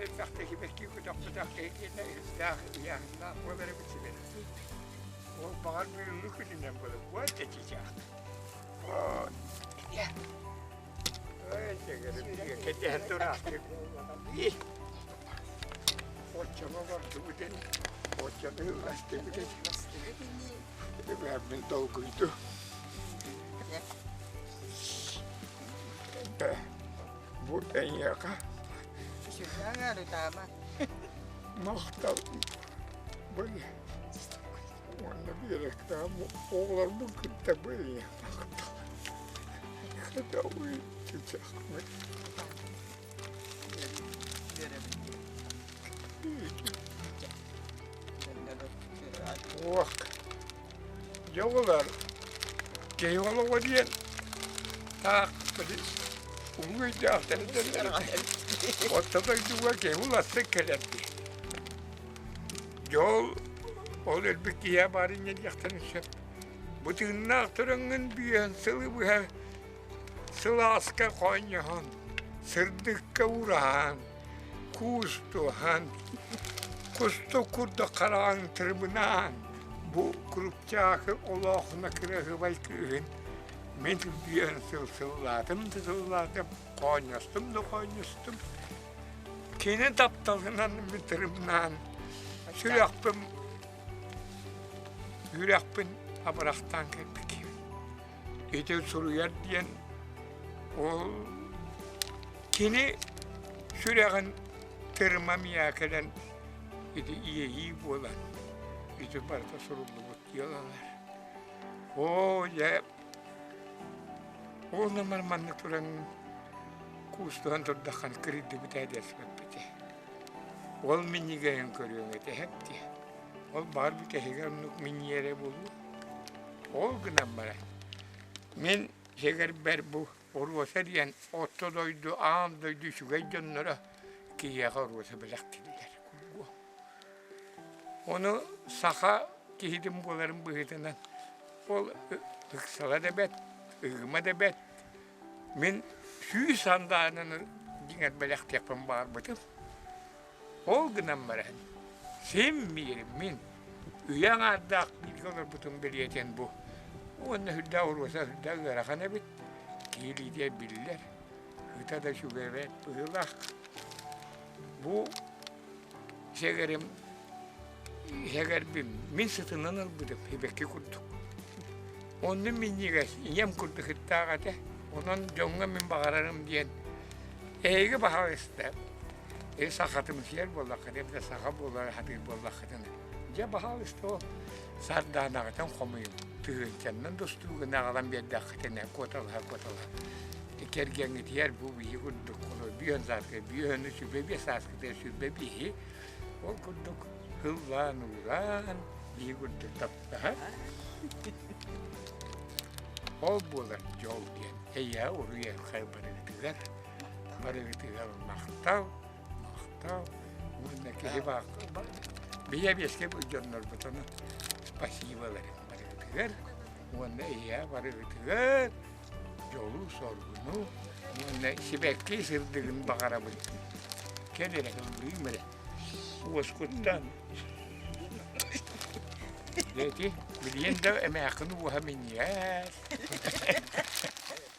элбэхтэ сибэкки көтөхпөтөх киһи киэнэ ыһыктаах ыйааһыннаах буолар эбит сибэкки. Ол баҕар бүгүҥҥү күнүнэн буолар. Вот чичах. Вот. Ой, кэтэһэн тураахтык. Оччоҕо олордубут ини, оччону ылластыбыт ини. Эбээбин долгуйду. Бу эйиэхэ махтал бу уонна биэрэктээх оҕолорбун кытта бу эйиэхэ махтал. Уох, дьэ оҕолор, киһи олоҕо диэн таах били улуу өйдөөхтөр этэллэр Орто дойдуга киһи уларсык кэлэр дии. Дьол ол өлбүт киһи баар инньэ диэхтэрин сөп. Бу тыыннаах туран бүөн сылы быһа Сылааска хоонньоһон, сырдыкка уураһан, куустуһан, кустук курдук хараҕын тырыбынаан, бу курупчаахы олоохуна кыраһыабай кыыһын мин бүөн сыл сыллаатым да сыллаатым, хоонньостум да хоонньостум. Кини тапталынан тырымнаан, сүрэхпин үрэхпин абырахтаан кэлбит Ити суруйар диэн ол кини сүрэҕин тырма миэхэ кэлэн ити иэйии буолан ити барыта суруллубут дьыалалар. Оо дьэ ол намар манна туран куустуһан турдаххына кырыйдыбыт ээ диэспэппит Ол минньигэһин көрүөҥ этэ эһэп дии. Ол баҕар бүтэһигэр оннук минньиэрэ буолуо. Ол гынан баран, мин сэгэрбэр бу оруоса диэн орто дойду, аан дойду үчүгэй дьонноро киһиэхэ оруоса бэлэхтииллэр курдук. Ону саха киһитин буоларын быһыытынан ол ыксала да бэрт, ыгыма да бэрт. Мин сүүс андаананы дьиҥэр бэлэхтиэхпин баҕарбытым. Ол гынан баран, син биир мин үйэ аҥаардаах бииргэ олорбутум бэлиэтин бу. Уонна сүрдээх оруоса сүрдээх ыарахан эбит, киһи илиитэ биллэр, ыта да үчүгэйбэт быһыылаах. Бу сэгэрим сэгэрбин мин сытынан ылбытым сибэкки курдук. Онно минньигэс ийэм курдук сыттаах этэ. Онон дьоҥҥо мин баҕарарым диэн эһиги баһаалыста Э сахатымсыйар буоллаххына эбэтэр саха буолар сатыыр буоллаххытына дьэ баһаалыста ол сардаанаҕытын хомуйуҥ тыһыынчаннан да устуугун аҕалан биэрдэххитинэ куоталаһа-куоталаһа кэргэҥҥитигэр бу биһи курдук бүөн сааскы бүөнү сүбэ биэс сааскытыгар сүбэ биһи ол курдук ыллаан-уураан биһи курдук таптаһан ол буолар дьол диэн эйээ уруй-айхал барыгытыгар Барыгытыгар махтал, махтал уонна киһи бэйэ биэскэ дьоннорбут ону спасиболарын барыгытыгар уонна эйээ барыгытыгар дьолу-соргуну уонна сибэкки сырдыгын баҕарабын. Кэл эрэ ыллыым эрэ. Уоскуттан. Ити билиэн да эмээххин уоһа минньигэс.